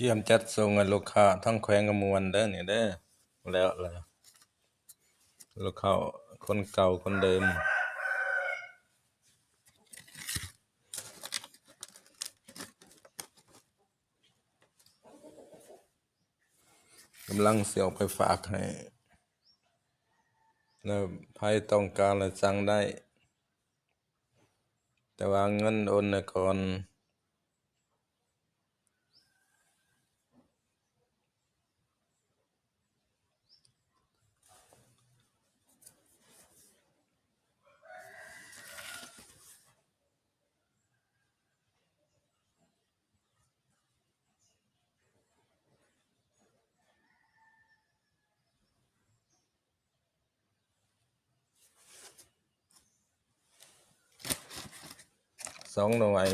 ກຽມຈັດສົ່ງໃຫ້ລູກຄ້າທັງແຂວງຄຳມ່ວນເດີນີ້ເດີ. ແລ້ວລະ ລູກຄ້າຄົນເກົ່າຄົນເດີມ ກຳລັງຊິເອົາໄປຝາກໃຫ້ ແລ້ວໃຜຕ້ອງການລະສັ່ງໄດ້ ແຕ່ວ່າເງິນໂອນໃຫ້ກ່ອນ. ສອງໜ່ວຍ.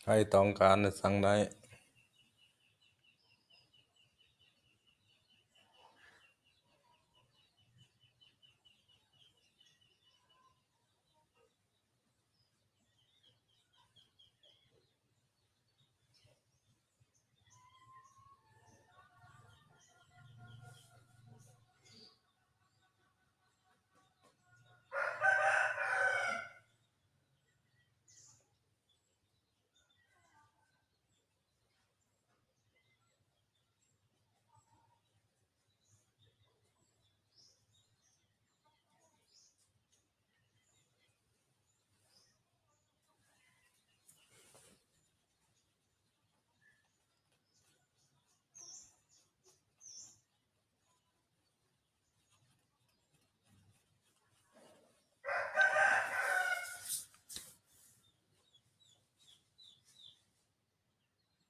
ໃຜຕ້ອງການສັ່ງໄດ້.